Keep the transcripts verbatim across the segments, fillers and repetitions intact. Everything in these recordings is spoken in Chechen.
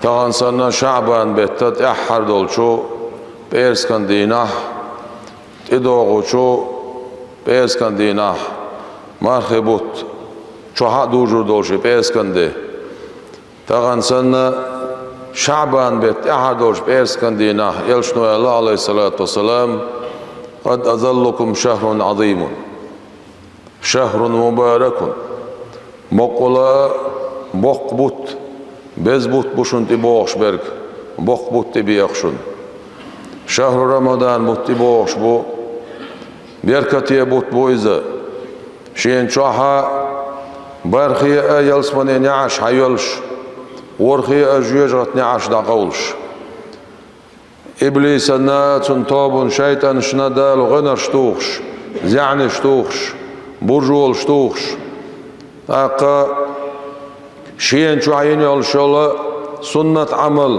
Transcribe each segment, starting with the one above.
Тахан санна ШаӀбан бетта тӀаьххьара долчу пӀераскан дийнахь, тӀедогӀучу пӀераскан дийнахь, мархи бутт чохь а дужур долу ши пӀераскан де. Тахан санна ШаӀбан бетта тӀаьххьара долчу пӀераскан дийнахь, элчано аьлла, алейхиссалату вассалам: «Къад азаллакум шахрун азимун». «Шахрун мубаракун». Боккъала а боккха бутт, беза бутт бу шуна тӀебогӀуш берг, боккха бутт тӀебеха шуна. Шахру Рамадан бутт тӀебогӀуш бу, беркате бутт бу иза. Шена чохь а бархе а ялсамане неӀарш хьайоьллуш, ворхе а жоьжахатин неӀарш дӀакъовлуш. Иблисана а, цуьнан тобанан шайтӀанашна а Дала гӀоьнарш тухуш, зеӀанаш тухуш, буржолаш тухуш. ТӀаккха шена чохь йина йолуш йолу суннат Ӏамал,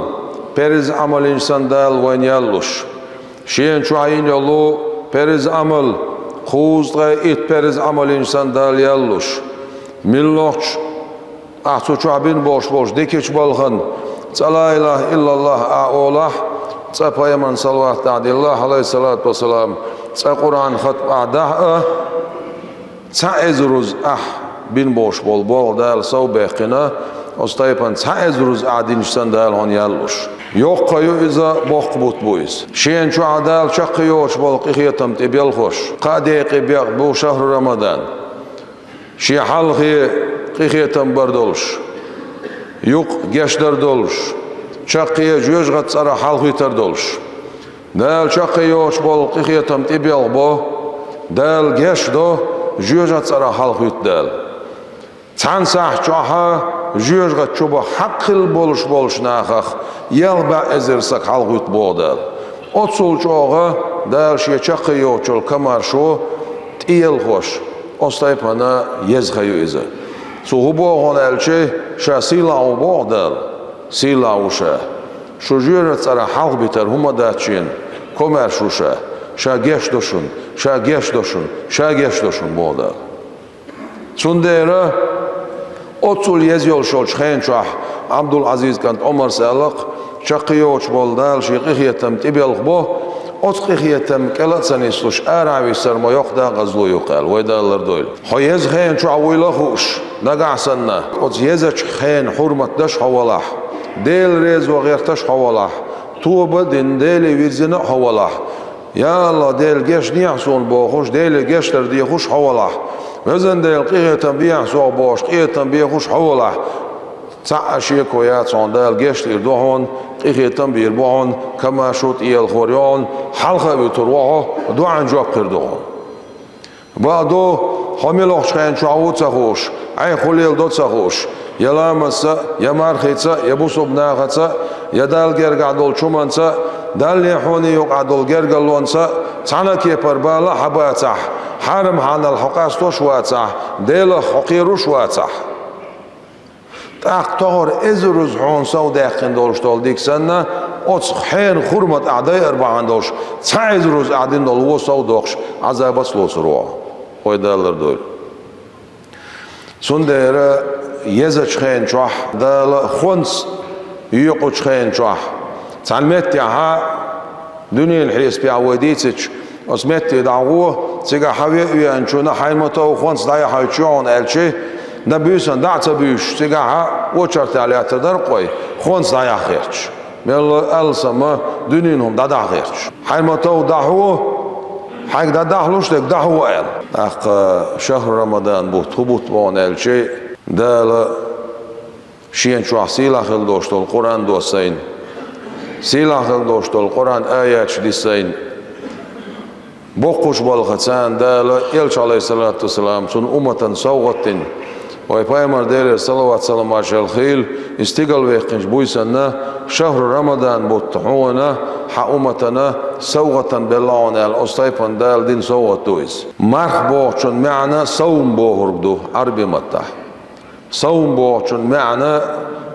перз Ӏамал йинчу санна Дала вайна ял луш. Шена чохь йина йолу перз Ӏамал, кхузткъе итт перз Ӏамал йинчу санна Дала ял луш. Муьлххачу Ахь цу чохь бина болуш болчу дикачу балхана цкъа ла илаха иллаллах а олахь, цкъа пайхамарна салават а диллахь, алейхиссалату вассалам, цкъа Къуръан хатам а дахь а, цхьа эзаруза ахь бина болуш болу болх Дала сов баьккхина, оцу тайпана цхьа эзаруза ахь динчу санна Дала хьуна ял луш. Йоккха ю иза, боккха бутт бу иза. Шена чохь Дала чаккхе йоцуш болу къинхетам тӀебелхош, кхаа декъе бекъа бу шахру Рамадан. Шен хьалхе къинхетам бар долуш, юкъ гечдар долуш, чаккхе жоьжахатин цӀарах хьалхийтар долуш. Дала чаккхе йоцуш болу къинхетам тӀебелхабо, Дала гечдо, жоьжахатин цӀарах хьалхуьйту Дала. Цхьана сахьт чохь жоьжахати чу бан хьакъ хилла болуш болчу нахах ялх бӀе эзар саг хьалхуьйту боху Дала. Оццул чӀогӀа Дала шен чаккхе йоцуш йолу комаршо тӀеелхош, оцу тайпана еза хан ю иза. Цо хӀун боху аьлча, ша сийлахь ву боху Дала, сийлахь ву ша. Шу жоьжахатин цӀарах хьалхабитар хӀума дац шена, комаьрша ву ша, ша гечдо шуна, ша гечдо шуна, ша гечдо шуна боху Дала. Цундела оццул еза йолуш йолчу хенан чохь Ӏабдул-Ӏазиз кӀант Ӏумарс аьлла-кх, чаккхе йоцуш болу Дала шен къинхетам тӀебелхабо, оцу къинхетам кӀела а ца нислуш, арахь виссар ма йоккха декъазло ю-кх аьлла, вай Дала лардойла. Хьо еза хенан чохь вуйла а хууш, нагахь санна, оцу езачу хенан хьурмат даш хьо валахь, Делан резо гӀерташ хьо валахь, тоба а дина, Деле вирзина а хьо валахь, «Я АллахӀ, Дела, гечдехьа суна», – бохуш, Деле гечдар дехуш хьо валахь. «Везан Дела, къинхетам бехьа сох», – бохуш, къинхетам бехуш хьо валахь. Цхьа а шеко яц хьуна, Дала гечдийр ду хьуна, къинхетам бийр бу хьуна, комаьршо тӀеелхор ю хьуна, хьалха а вуьтур ву хьо, доӀанна жоп хир ду хьуна. Бакъду, хьо муьлххачу хенан чохь ву ца хууш, Ӏайха хӀун леладо ца хууш, я ламазца, я мархица, я бусулба нахаца, я Далла гергахь долчу хӀуманца, Даллий хьуний юкъахь долу гергарлонца цхьана а кепара бала а хьан бацахь, хьарам-хьанал хьо къастош вацахь, Делах хьо кхеруш вацахь. ТӀаккха тохара эзаруза хьуна сов даьккхина долуш долу дика санна, оцу хенан хурмат ахь дайар бахьана долуш, цхьа эзаруза ахь дина долу вон сов доккхуш, Ӏазабаца лоцур ву хьо. Вай Дала лардойла. Цундела езачу хенан чохь, Дала хӀонц йоькъучу хенан чохь, цхьана меттехьа, дуьненан хьесапехь вай дийцича, оцу метте дӀагӀо, цигахь хьан ве а веанчунна хьайна ма-тов хӀонц дӀаяхьуьйтуш ю хьуна аьлча, дан буьйсанна дӀа а ца буьйшуш, цигахь очертехь лаьттар дара-кх вай, хӀонц дӀаяхьа гӀерташ. Мелла алсама дуьненан хӀума дӀадахьа гӀерташ. Хьайна ма-тов дӀахьо, хьайга дӀадахьалуш дерг дӀахьо аьлла. ТӀаккха шахру Рамадан бутт хӀун бутт бу аьлча, Дала Шена чохь сийлахь хила долуш долу Къуръан доссийна. Сийлахь хила долуш долу Къуръан аяташ диссийна. Боккхачу балхаца Дала Элча, алейхиссалату вассалам, цунна умматана совгӀат дина. Вай пайхамар, Делера салават-саламаш хуьлда цунна, и стигала ваьккхинчу буьйсанна, шахру Рамадан бутт хьуна, хьан умматана совгӀатана белла хьуна аьлла, оцу тайпана Дала дина совгӀат ду иза. Марх бохучун маьӀна савм бохург ду Ӏарби маттахь. Савм бохучун маьӀна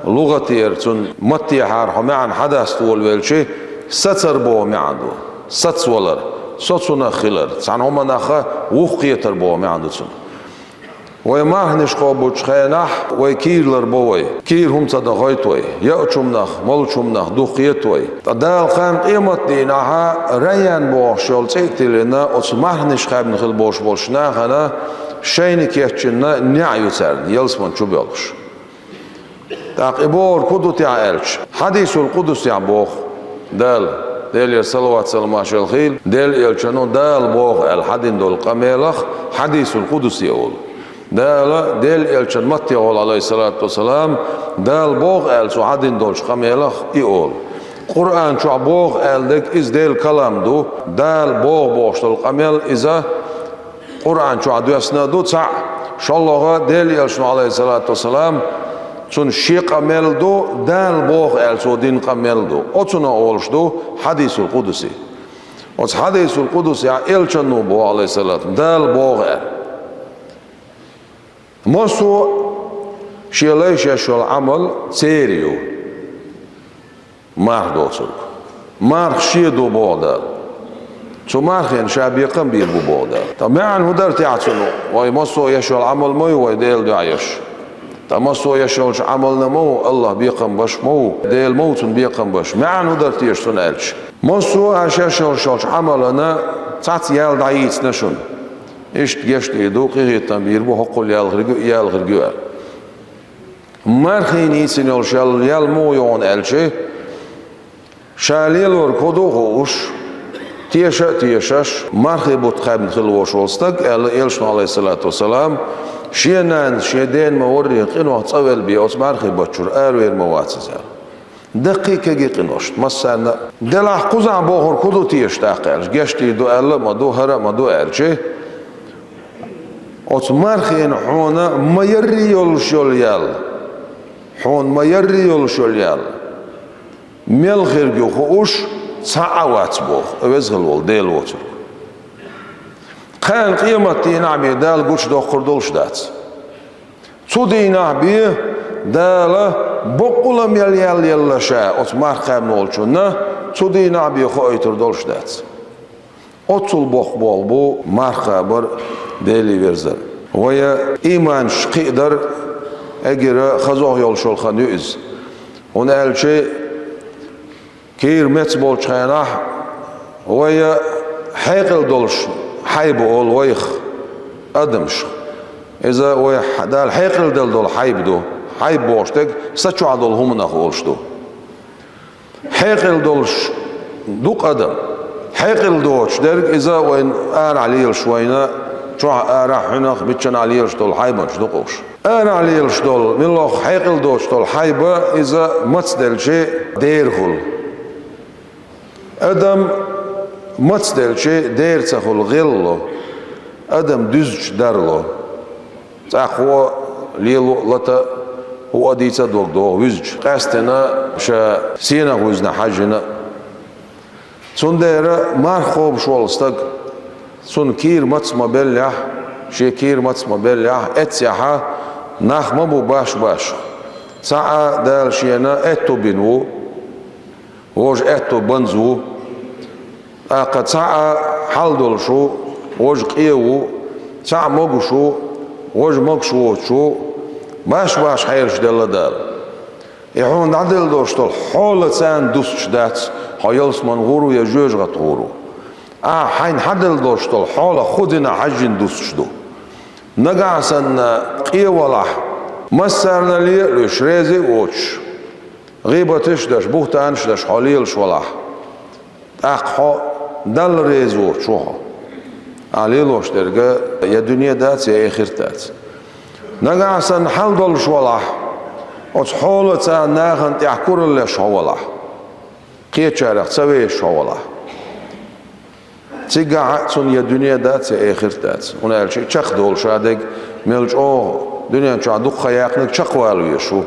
лугӀатера, цуьнан маттехьара хьо маьӀна хьадаста волавелча, сацар боху маьӀна ду. Сацвалар, соцунах хилар, цхьана хӀуманах вухкхетар боху маьӀна ду цуьнан. Вай марханаш кхобучу хенахь вай кийралур бу вай. Кийра хӀума ца дахойту вай. Яа чумнах, молу чумнах духкхету вай. Ткъа Дала кхана къематдийнахьа Райян бохуш йолу цӀе а тиллина, оцу марханаш кхаьбна хила болуш болчу нахана шайна кечйина неӀ ю царна, ялсаман чу боьлхуш. ТӀаккха и бохург хӀун ду техьа аьлча, хьадисул къудусехь боху Дала, Делера салават-саламаш хуьлда, Делан элчано Дала боху аьлла хьадина долу къамелах хьадисул къудусе олу. Дала, Делан элчан маттехула, алейхиссалату вассалам, Дала боху аьлла цо хьадина долчу къамелах и олу. Къуръан чохь боху аьлла дерг иза Делан калам ду, Дала боху бохуш долу къамел иза Къуръан чохь доьссина а ду цхьаъ, шолгӀа Делан элчано, алейхиссалату вассалам, цунна шен къамел ду, Дала боху аьлла цо дина къамел ду. Оцунах олуш ду хьадисул къудуси. Оцу хьадисул къудусехь элчано боху, алейхиссалату, Дала боху аьлла. Массо а шен лайш еш йолу Ӏамал церан ю. Марха доцург. Марха шен ду боху Дала. Цу мархина ша бекхам бийр бу боху Дала. Ткъа маьӀна хӀун дара техьа цуьнан? Вай массо а еш йолу Ӏамал ма ю вай Делан дуьхьа еш. Ткъа массо а еш йолчу Ӏамална ма ву АллахӀ бекхам беш, ма ву, Дела ма ву цунна бекхам беш. МаьӀна хӀун дара теша цуьнан аьлча? Массо а аша еш йолуш йолчу Ӏамалана цхьацца ял дӀайийцина шуна. Иштта гечдийр ду, къинхетам бийр бу, хӀоккхул ял хир ю, и ял хир ю аьлла. Мархина йийцина йолуш ял, ял муха ю хьуна аьлча, ша лелорг хӀун ду хууш, теша а тешаш, мархи бутт кхаьбна хила волуш волу стаг, аьлла элчано, алейхиссалату вассалам, шен нанас, шен дена ма-варра къинойх цӀа велла бен оцу мархи бутт чуьра аравер ма вац иза аьлла. Даккхий а, кегий а къиношна, массарна а. Делахь кхузахь бохург хӀун ду теша тӀаккха аьлча, гечдийр ду аьлла а ма ду, хӀара а ма ду аьлча, оцу мархина хьуна ма-ярра йолуш йолу ял, хьуна ма-ярра йолуш йолу ял мел хирг ю хууш цхьа а вац боху, веза хила волу Дела воцург. Кхана къематдийнахь бен Дала гучудоккхур долуш дац. Цу дийнахь бен Дала баккъала мел ял елла ша оцу марха кхаьбна волчунна, цу дийнахь бен хоуьйтур долуш дац. Оццул боккха болх бу марха кхабар, Деле верзар. Вай ийманаш кхиадар эггара хазох йолуш йолу хан ю иза. ХӀунда аьлча кийра меца болчу хенахь вай хьекъал долуш хьайба олу вайх адамаш. Иза вай Дала хьекъал делла долу хьайба ду. Хьайба бохуш дерг са чохь долу хӀуманах олуш ду. Хьекъал долуш ду-кх адам. Хьекъал доцуш дерг иза вайна арахь лелаш, вайна чохь, арахь, хьуьнах, миччанахь лелаш долу хьайбанаш ду-кх уьш. Арахь лелаш долу, муьлхха хьекъал доцуш долу хьайба иза мацделча дера хуьлу. Адам мацделча дера ца хуьлу, гӀелло, адам дуьзча дарло. ЦӀаккха хӀуъа лело а, лата а, хӀуъа дийца а дог догӀу вуьзча, къаьсттина ша сенах вуьзна хьаьжжина а. Цундела марха кхобуш волу стаг, цунна кийра маца ма беллехь, шен кийра маца ма беллехь, эццехьа нах ма бу баш-баш. Цхьаъ Дала шена аьтту бина ву, вожа аьтту банза ву. ТӀаккха цхьаъ хьал долуш ву, вожа къе ву, цхьаъ могуш ву, вожа могуш воцуш ву, баш-баш хьелаш делла Дала. И хьуна дӀаделла долуш долу хьола царна дустуш дац, хьо ялсаман гӀур ву я жоьжахати гӀур ву. Ахьа хьайна хьаделла долуш долу хьола хӀун дина хьаьжжина дустуш ду. Нагахь санна къе валахь, массарна ле а луьйш, реза а воцуш, гӀийбаташ а деш, бухтанаш а деш хьо лелаш валахь, тӀаккха хьо Далла реза воцуш ву хьо. Ахьа лелош дерг я дуьне дац, я эхарт дац. Нагахь санна хьал долуш валахь, оцу хьола царна нахана тӀехь куралла еш хьо валахь, кхечарех ца вешаш хьо валахь, цигахь а цунна я дуьне дац, я эхарт дац. ХӀунда аьлча и чекхдолу ша дерг мел чӀогӀа, дуьнен чохь дукха хан яьккхинарг чекхвала везаш ву.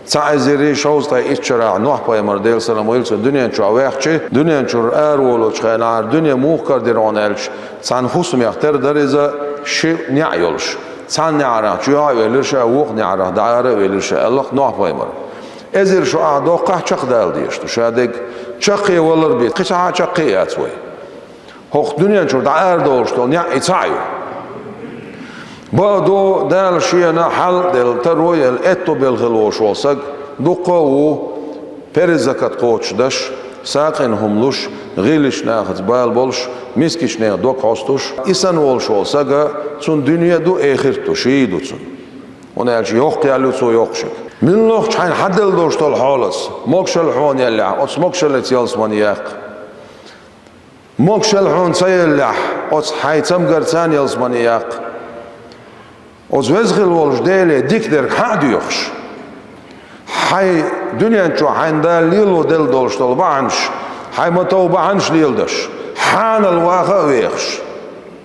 Цхьа эзар шовзткъе итт шарахь Нохь-пайхамар, Делан салам хуьлда цунна, дуьнен чохь ваьхча, дуьнен чуьра араволучу хенахь, дуьне муха карадира хьуна аьлча, цхьана хӀусамех тера дара иза ши неӀ йолуш. Цхьана неӀарах чоьхьа а велира ша, вукху неӀарах дӀаара а велира ша, аьлла-кх Нохь-пайхамара. Эзар шо ахьа доккхахь, чекхдала дезаш ду ша дерг. Чаккхе валар бен, кхин цхьа а чаккхе а яц вай. ХӀокху дуьнен чуьра дӀаарадолуш долу неӀ и цхьаъ ю. Бакъду, Дала шена хьал а делла, таро а елла, аьтто белла хила волуш волу саг дуккха а ву, парз закат кхочушдеш, сагӀина хӀума луш, гӀийлачу нахаца бала болуш, мискачу нехан дог хьостуш. И санна волуш волу сага, цунна дуьне а ду, эхарт а ду, ший а ду цунна. ХӀунда аьлча йоккха ял ю цо йоккхуш. Муьлххачу хьайна хьаделла долуш долу хьолаца, могушалла хьуна еллехь, оцу могушаллица ялсамане яккха. Могушалла хьуна ца еллехь, оцу хьайн цамгарца ялсамане яккха. Оцу веза хила волчу Деле дика дерг хьа а доьхуш, хьайн дуьнен чохь хьайна Дала лело делла долуш долу бахьанаш, хьайн ма-тов бахьанаш леладеш, хьанал ваха а вехаш,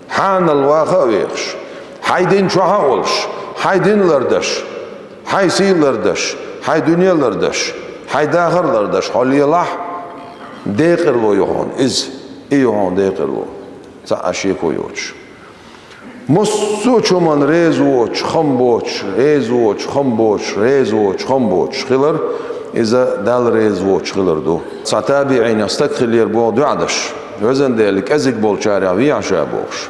хьанал ваха а вехаш, хьайн дин чохь а волуш, хьайн дин лардеш, хьайн сий лардеш, хьайн дуьне лардеш, хьайн дахар лардеш хьо лелахь, декъарло ю хьуна иза, и ю хьуна декъарло, цхьа а шеко йоцуш. Массо а чу хӀуманна реза воцуш, хам боцуш, реза воцуш, хам боцуш, реза воцуш, хам боцуш хилар, иза Далла реза воцуш хилар ду. Цхьа табиӀинех стаг хиллера боху доӀа деш, везан Дела, кӀезиг болчарех вехьа ша бохуш.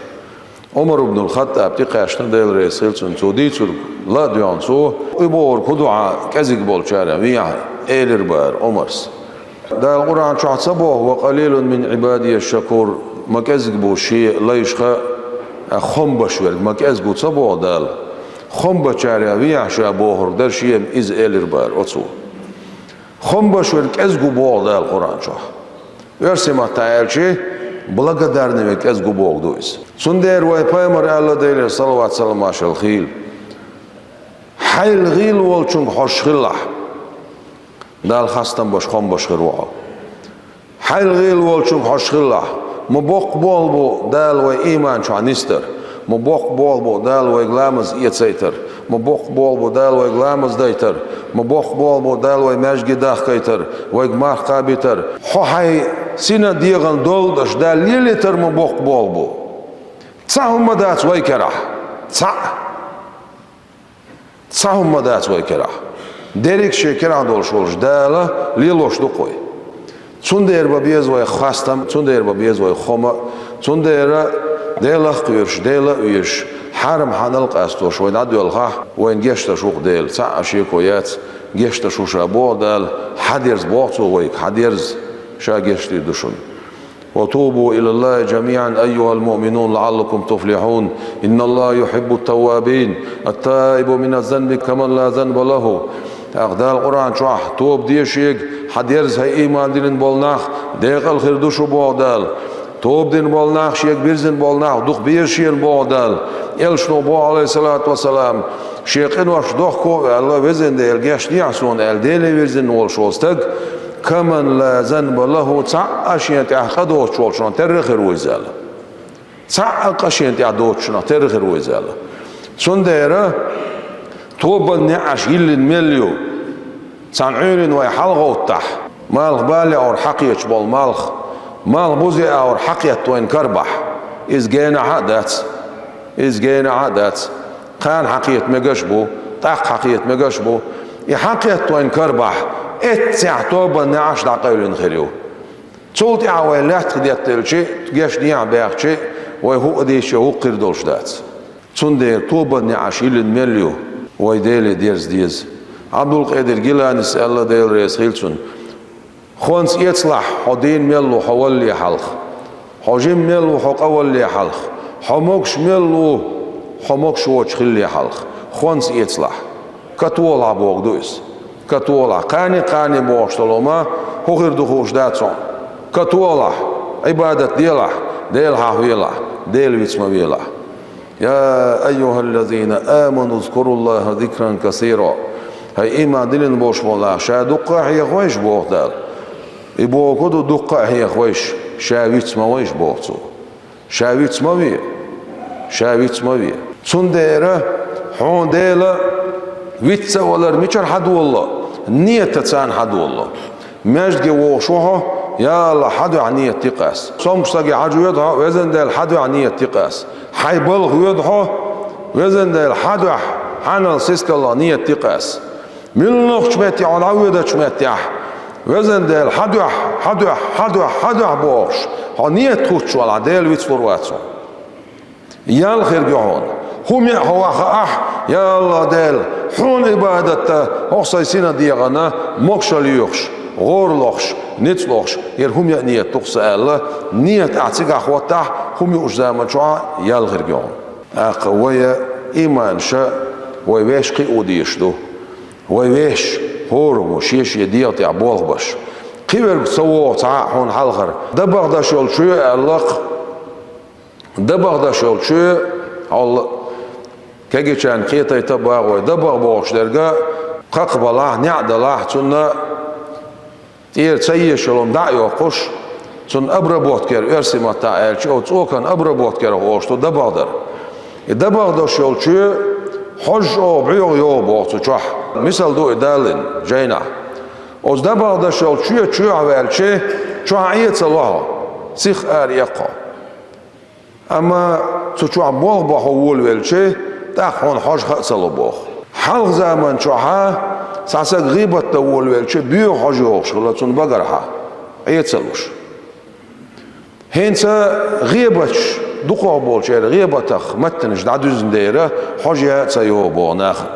Ӏумар ибн ал-Хаттаб тӀекхаьчна, Дела реза хила цунна, цо дийцург ла а доьгӀна цо, и бохург хӀун ду хьан, кӀезиг болчарех вехьа, элира бара Ӏумарс. Дала Къуръан чохь ца боху: «Ва къалилун мин Ӏибадия шакур», ма кӀезиг бу шен лайшха а хам беш верг, ма кӀезиг ву ца боху Дала. Хам бечарех вехьа ша бохург дара шена иза, элира бара оцо. Хам беш верг кӀезиг ву боху Дала Къуръан чохь. Оьрсийн маттахь аьлча, благодарный верг кӀезиг ву бохург ду иза. Цундела вайн пайхамара аьлла, Делера салават-салам хуьлда цунна, хийла: «Хьайла гӀийла волчуьнга хьожуш хилалахь». Дала хастам беш, хам беш хир ву хьо. Хьайла гӀийла волчуьнга хьожуш хилалахь. Ма боккха болх бу Дала вай ийман чохь нисдар. Ма боккха болх бу Дала вайга ламаз эцайтар. Ма боккха болх бу Дала вайга ламаз дайтар. Ма боккха болх бу Дала вай маьждиге дахкайтар, вайга марха кхабийтар. Хьо хьайн сина дегӀан долдаш Дала лелийтар ма боккха болх бу. Цхьа хӀума дац вай керахь. Цхьаъ. Цхьа хӀума дац вай керахь. Дерриг шен керахь долуш волчу Дала лелош ду-кх вай. Цундела бан беза вай хастам, цундела бан беза вай хома, цундела Делах а кхоьруш, Дела а везаш, хьарам хьанал а къастош вай дӀадоьлхахь, вайна гечдеш ву-кх Дела, цхьа а шеко яц, гечдеш ву ша боху Дала, хьадерза боху Цо вайга, хьадерза, Ша гечдийр ду шуна. «Ва тубу илаллахи жамиъан айюхал муъминун лааллакум туфлихун. Инналлаха юхиббут таввабин, ат-таибу миназ-занби каман ла занба лаху». ТӀаккха Дала Къуръан чохь: «Тоба де Шега, хьадерза, хӀай ийман диллина болу нах, декъала хир ду шу», – боху Дала. Тоба дина болу нах, Шега вирзина болу нах дукха беза Шена, боху Дала. Элчано боху, Ӏалайхиссалату вассалам, шен къиношна дохко а ваьлла, Везан Дела, гечдехьа суна аьлла, Деле вирзина волуш волу стаг, «каман ла занба лаху», цхьа а шена тӀехь къа доцучу волчунах терра хир ву иза аьлла. Цхьа а къа шена тӀехь доцучунах терра хир ву иза аьлла. Цундела тобанан неӀарш йиллина мел ю? Цхьана Ӏуьйранна вай хьалагӀовттахь, малх бала яхьура хьакхеташ болу малх, малх буза яхьура хьакхетта вайна карабахь, иза генахь а дац. Иза генахь а дац. Кхана хьакхета мегаш а бу, тӀаккха хьакхета мегаш а бу. И хьакхетта вайна карабахь, эццехь тобанан неӀарш дӀакъевлина хир ю. Цул тӀаьхьа вай лаьттах деттаделча, гечдехьа баьхча, вай хӀуъа дийшча, хӀуъа хир долуш дац. Цундела тобанан неӀарш йиллина мел ю, вай Деле дерза деза. Ӏабдулкъадир Гиланис аьлла, Дела реза хила цунна: «Хонца эцалахь, хьо дийна мел ву хьо валале хьалха. Хьо жима мел ву хьо къа валале хьалха. Хьо могуш мел ву хьо могуш воцуш хилале хьалха. Хонца эцалахь». КатолахӀ боху ду иза. КатолахӀ. Кхане-кхане бохуш долу хӀума хӀун хир ду хууш дац хьуна. КатолахӀ, Ӏибадат делахь, Дела хьахавелахь, Дела виц ма велахь. «Я айюхаллазина аману зкуруллаха зикран касира». ХӀай ийман диллина болуш болу нах, Ша дуккха а хьеха вайша, боху Дала. И бохург ду, дуккха а хьеха вайша, Ша виц ма вайша, боху Цо. Ша виц ма ве. Ша виц ма ве. Цундела хьуна Дела виц ца валар мичара хьадолало? Нийятаца хьадолало. Маьждиге вогӀуш ву хьо, я АллахӀ, хьан дуьхьа нийят ди-кх ас. Цомгуш стаге хьажа воьду хьо, Везан Дела, хьан дуьхьа нийят ди-кх ас. Хьайн балха воьду хьо, Везан Дела, хьан дуьхьа, хьанал сискалла нийят ди-кх ас. Муьлххачу метте хьо дӀавоьдучу меттехь, Везан Дела, хьан дуьхьа, хьан дуьхьа, хьан дуьхьа, хьан дуьхьа бохуш, хьо нийят хӀуттуш валахь, Дела вицлур вац хьуна. Ял хир ю хьуна. ХӀума яа хьо ваха ахь, я АллахӀ Дела, хьуна Ӏибадат дан, хӀокху сайн сина дегӀана могушалла йоьхуш, гӀора лохуш, ницкъ лохуш, хӀара хӀума яа нийят ду-кх сан аьлла, нийят ахь цигахь хӀоттахь, хӀума юучу заман чохь ял хир ю хьуна. ТӀаккха вай ийманаш, вай вешан кхио дезаш ду. Вай вешан, хӀораммо шен-шен дегӀан тӀехь болх беш. Кхин верг ца вогӀу цхьа а хьуна хьалхара. ДабагӀа даш йолу чоь аьлла-кх. ДабагӀа даш йолу чоь, хьалла кегийчарна кхетийта боху вай, дабагӀа бохуш дерг кхакха балахь, неӀ далахь, цунна тӀера ца езаш йолу хӀума дӀа а йоккхуш, цунна обработка яр, оьрсийн маттахь аьлча, оцу цӀоканна обработка яр олуш ду дабагӀа дар. И дабагӀа даш йолу чоь хьожуш оха бӀоьгӀа йогӀу боху цу чохь. Мисал ду и далийна жайнахь. Оцу дабагӀа даш йолу чоь чоьхьа ваьлча, чохь Ӏен ца ло хьо, сиха ара эккха хьо. Амма цу чохь болх бан хьо волавелча, тӀаккха хьуна хьожа хаа ца ло боху. Хьалха заман чохьа цхьа саг гӀийбат дан волавелча, боьха хьожа йогӀуш хилла цунна багархьа, Ӏен ца луш. ХӀинца гӀийбаташ дукхах болчеран гӀийбатах маттанаш дӀадуьзна дера, хьожа яа а ца йогӀу боху нахана.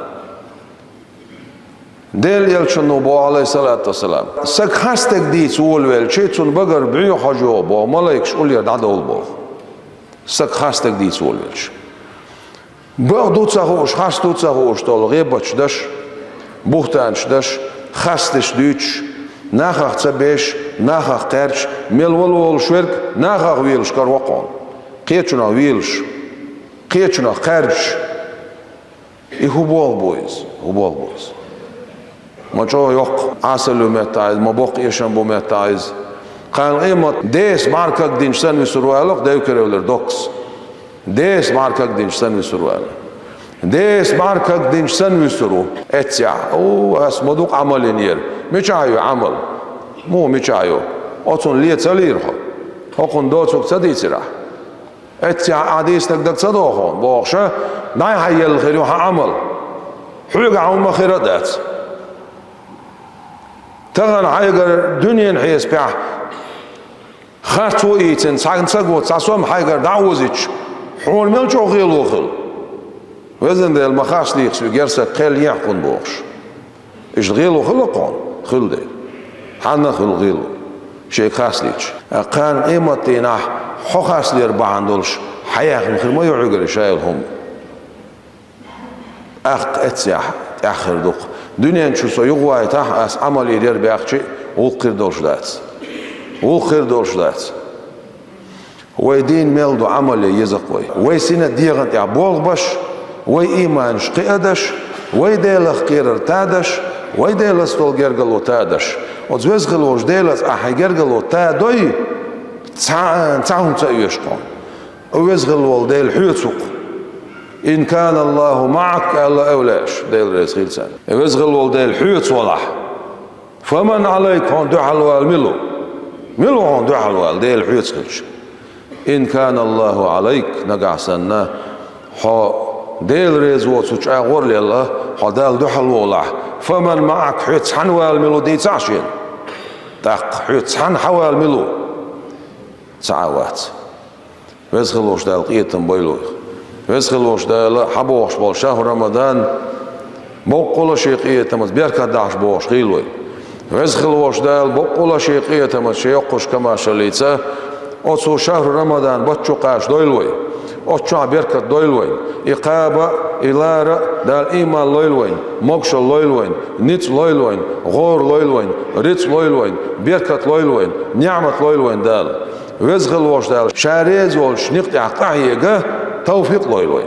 Делан элчано боху, Ӏалайхиссалату вассалам, саг хьан стаг дийца волавелча, цунна багара бӀоьхьа хьожа йогӀу боху, малайкаш уллера дӀадовла боху. Саг хьан стаг дийца волавелча. Бакъ ду ца хууш, харц ду ца хууш долу гӀийбаташ даш, бухӀтанаш даш, харцдерш дуьйцуш, нахах ца беш, нахах кхаьрдаш, мел вала волуш верг нахах велаш караво хьуна. Кхечунах велаш, кхечунах кхаьрдаш. И хӀун болх бу иза? ХӀун болх бу иза? Ма чӀогӀа йоккха Ӏесалла ю меттахь иза, ма боккха эшам бу меттахь иза. Кхана къемат деса бӀаьркаг динчу санна висур ву аьлла-кх девкаравлар доккхас. Деса бӀаьркаг динчу санна висур ву аьлла. Деса бӀаьркаг динчу санна висур ву. Эццехь, о, ас ма ду-кх Ӏамал йинера. Мичахь ю Ӏамал? Муха мичахь ю? Оцунна лен ца лийра хьо? ХӀокхунна доцург ца дийцира ахь? Эццехь ахь дийцинарг дага ца догӀу хьуна, бохуша, дӀай хьан елла хир ю хьан Ӏамал. Хьоьгахь хӀумма хир а дац. Тахана хьайгара дуьненан хьесапехь харцо ийцина цхьана саго цхьа сом хьайгара дӀа а озуьйтуш, хьуна мел чӀогӀа гӀело хила. Везан Дела, ма харцлийца ву герсаг кхел ехьа хӀунда бохуш. Иштта гӀело хила кхунна? Хила дела. Хьанна а хила гӀело. Шега харцлийча. Кхана къематдийнахь хьо харцлера бахьана долуш, хьан яхна хир ма ю хьоьгара ша йолу хӀума. ТӀаккха эццехь тӀаьххира ду-кх. Дуьнен чу со юхавайтахь, ас Ӏамал йийр яра баьхча, гӀуллакх хир долуш дац. ГӀуллакх хир долуш дац. Вай дийна мел ду Ӏамал ян еза-кх вай. Вай сина дегӀан тӀехь болх беш, вай ийманаш кхиадеш, вай Делах кхерар тадеш, вай Делаца долу гергало тадеш. Оцу веза хила волчу Делаца ахь хьайн гергало тадой, цхьа, цхьа хӀума ца оьшу хьуна. О веза хила волу Дела, хьоьца ву-кх. «Ин кана Аллаху маӀак», аьлла эвлаьаш, Дела реза хила царна. Веза хила волу Дела, хьоьца валахь. «Фаман Ӏалайк», хьуна дуьхьал вала мила ву? Мила ву хьуна дуьхьал вала, Дела хьоьца хилча? «Ин кана Аллаху Ӏалайк», нагахь санна, хьо Дела реза воцучу агӀор лелла, хьо Далла дуьхьал волахь, «фаман маӀак», хьоьца цхьаьна вала мила ву дийцахь шена? ТӀаккха хьоьца цхьаьна хьан вала мила ву? Цхьа а вац. Веза хила волчу Дала къинхетам бойла вайх. Веза хила волчу Дала хьан бохуш болу шахӀру Рамадан боккъала шен къинхетамца беркат дахьаш бохуш хийла вай. Веза хила волчу Дала боккъала шен къинхетамца шен йоккхачу комаьршаллица оцу шахӀру Рамадан бутт чу кхача дойла вай. Оцу чохь беркат дойла вайн. И кхаба, и лара Дала ийман лойла вайн, могушалла лойла вайн, ницкъ лойла вайн, гӀора лойла вайн, рицкъ лойла вайн, беркат лойла вайн, неӀмат лойла вайн Дала. Веза хила волчу Дала Ша реза волчу некъа тӀехь къахьега тавфикъ лойла вайн.